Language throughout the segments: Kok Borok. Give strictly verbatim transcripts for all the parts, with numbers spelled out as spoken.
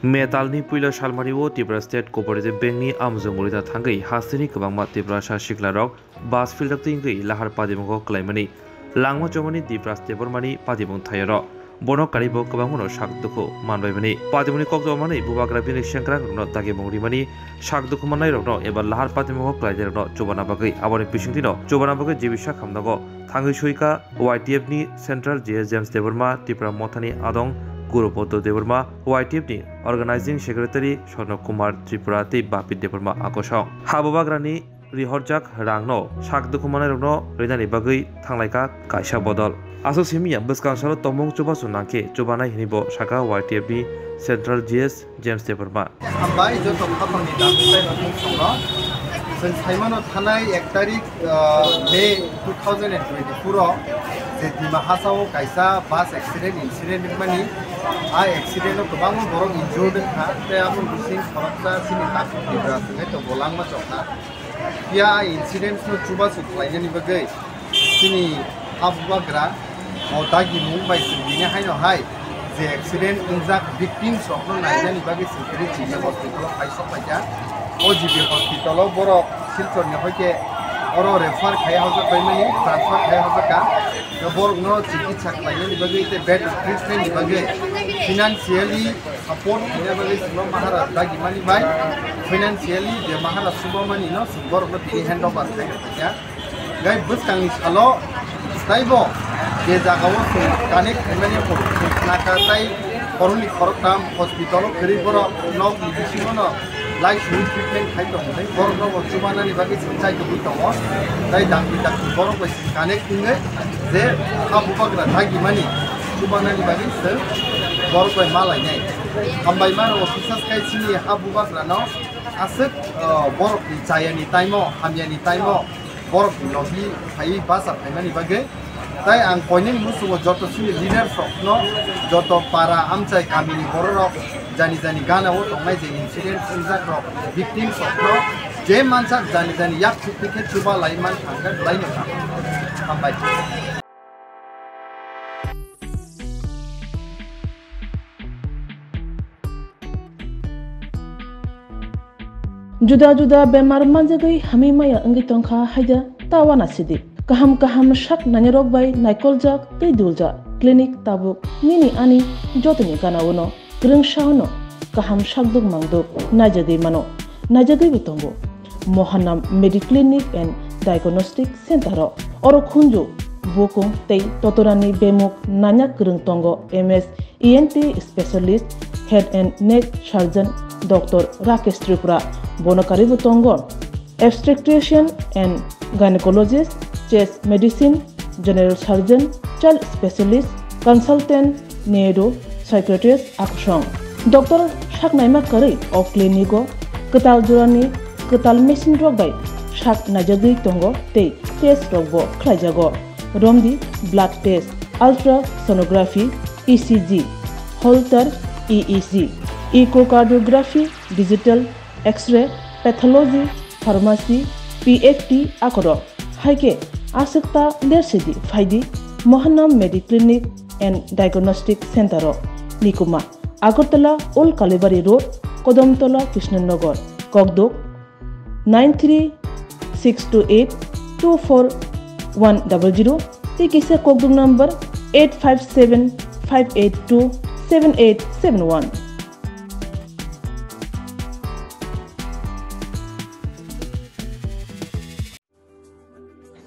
May talni puila salmario Tripura State Cooperative Bank ni amjong murida thangwi hasteni kwbangma Tiprasa siklarok bus field rok twi wngwi lahar patimungo kwlaimani langma chomani Dibras Debbarmani patimung thayaro. Bono karibo kwbangmano sak dukhu manbaimani. Patimungni kokdor manwi bubagra bini sengkrakrokno dagimung rimani sak dukhu mannairokno eba lahar patimungo kwlaijairokno chubana bagwi aboni bisingtwino chubana bagwi G B sak hamnago thangwi suika Y T F ni Central G S James Debbarma, Tipra Mothani Adong Gurupodo Debbarma, Y T F ni Organizing Secretary Swarno Kumar Tripura tei Bapit Debbarma akosong. Habubagrani rihorjak rangno sak dukhu mannairokno rinani bagwi thanglaikha kaisa bodol. Aswk simi ya bwskang salo tongmung chubachu nangkhe chubanai hinwi bo saka Y T F ni Central G S James Debbarma. Hambai joto khapangni dakhilai rok mungsongno. Chwng saimano thanai ek tarik, ah, May two thousand and twenty-four o je Dima Hasao kaisa bus accident incident wngmani. A accident o kwbangma borok injured wngkha, tei aboni bising khoroksa chini takhuk Tripura swngwi tongo langma chokna. Phiya a incident no chubachu khlainani bagwi chini habubagra o dagimung bai chwng bini haino hai je accident wngjak victims rokno nainani bagwi chwng tini G B hospital o phai sok paikha. O G B hospital o borok Silchor ni hoite oro refer khai hojak bai mani, transfer khai hojak ka. Borokno chikitsa khlainani bagwi tei better treatment ni bagwi financially support khaina bagwi chwngno Maharaj dagimani bai financially je Maharaj chubamani no chwng borokno tini hand over khai rwkha. Gai bwskangni salo taibo je jagao chwng connect khaimani chwng khnakha tei khoroknwi khoroktham hospital o kwrwi borok nokni bisingono lai sui treatment khai tongo tei borokno bo chubanani bagwi chwng chai tongwi tongo tei dakti dakti borok bai connect wngwi je habubagra dagimani chubanani bagwi chwng borok bai ma lainai. Hambai mano officers khai chini habubagrano aswk, ah, borokni chayani taimo, hamyani taimo borokni logi phaiwi bacha phaimani bagwi. Tai ang koinwi muchungo joto chini leaders rokno, joto para amchai kamini bororok, jani jani gana o tongnai je incident wngjakrok, victims rokno je mansak jani jani yak thukti khe chuba lai man thangkha, laino thang. Hambai. Juda juda bemar manjagwi hamwi maya wngwi tongkha haida ta uanasidi. Kaham kaham sak nainarok bai naikoljak tei duljak clinic tabuk nini ani jotoni gana-o no kwrwngsa-o no kaham sakduk mangduk naijagwi mano, naijagwibo tongo. Mohanam Mediclinic and Diagnostic Center-o oro khunju, bukung tei totorani bemuk nanya kwrwng tongo M S E N T specialist, head and neck surgeon Doctor Rakesh Tripura, bono karibo tongo obstetrician and gynecologist, chest medicine, general surgeon, child specialist, consultant, neuro, psychiatrist, akusong. Doctor saknaima kwrwi o clinic-o kwtal jorani kwtal machine rok bai sak naijagwi tongo tei test rokbo khlaijago. Romdi blood test, ultrasonography, E C G, Holter E E G, echocardiography, digital X-ray, pathology, pharmacy, P F T akorok. Hai khe aswk ta lersidi phaidi Mohanam Mediclinic and Diagnostic Center-o. Nikuma, Agartala Old Kalibari Road, Kodamtola Krishnanagar, Kokduk, nine three six two eight two four one double zero tei kisa kokduk number eight five seven five eight two seven eight seven one.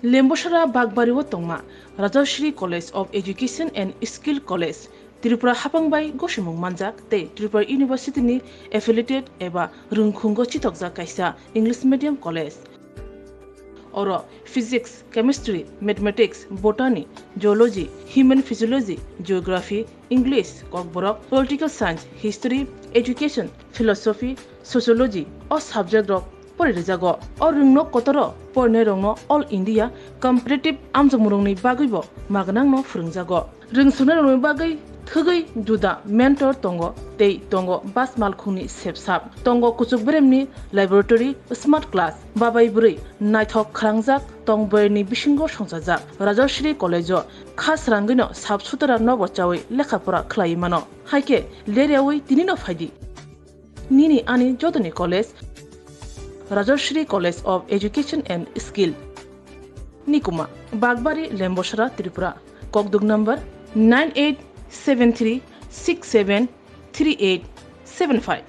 Lembusara Bakbari-o tongma Rajashri College of Education and Skill College, Tripura hapang bai gosimung manjak tei Tripura University ni affiliated eba rwngkhungo chitokjak kaisa English medium college. Oro physics, chemistry, mathematics, botany, zoology, human physiology, geography, English, kokborok, political science, history, education, philosophy, sociology o subject rok pori rijago. O rwngno kotoro porinairokno All India Competitive amjokmungrokni bagwibo magnangno phwrwngjago. Rwngsoknairokni bagwi thwgwi juda mentor tongo tei tongo bas malkhungni sepsap. Tongo kuchuk beremni laboratory, smart class, babai bwrwi naithok khwrangjak tong boyarni bisingo songchajak. Rajashri College-o kha srangwino sap sutara nobo chawi lekha pora khlaiwi mano. Hai khe ler yaui tinino phaidi. Nini ani jotoni college Rajashri College of Education and Skill, Nikuma, Bagbari, Lembosra, Tripura. Kokduk number nine eight seven three six seven three eight seven five.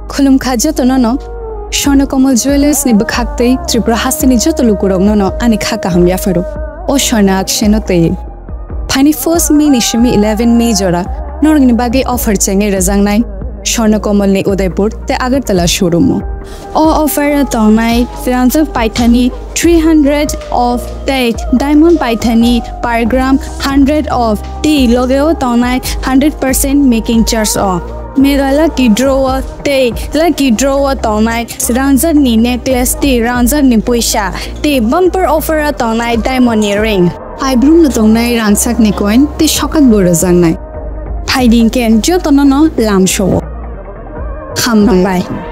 Khulumkha jotono no Swarna Kamal Jewellers ni bwkhak tei Tripura hasteni joto lukurokno no ani kha kaham yapharo. O Swarna Akshay no tei. Phaini first May ni simi eleven May jora norokni bagwi offer chengwi rwjaknai Swarna Kamal ni Udaipur tei Agartala showroom o. O offer o tongnai rangjak paithani three hundred of tei diamond paithani per gram hundred of tei loge o tongnai hundred percent making charge o. Mega lucky draw o tei lucky draw o tongnai rangjak ni necklace tei rangjak ni puisa tei bumper offer o tongnai diamond ni ring. Phaibrum no tongnai rangchak ni coin tei sokak bo rwjaknai. Phaidi hwnkhe jotono no lamsao. Hambai.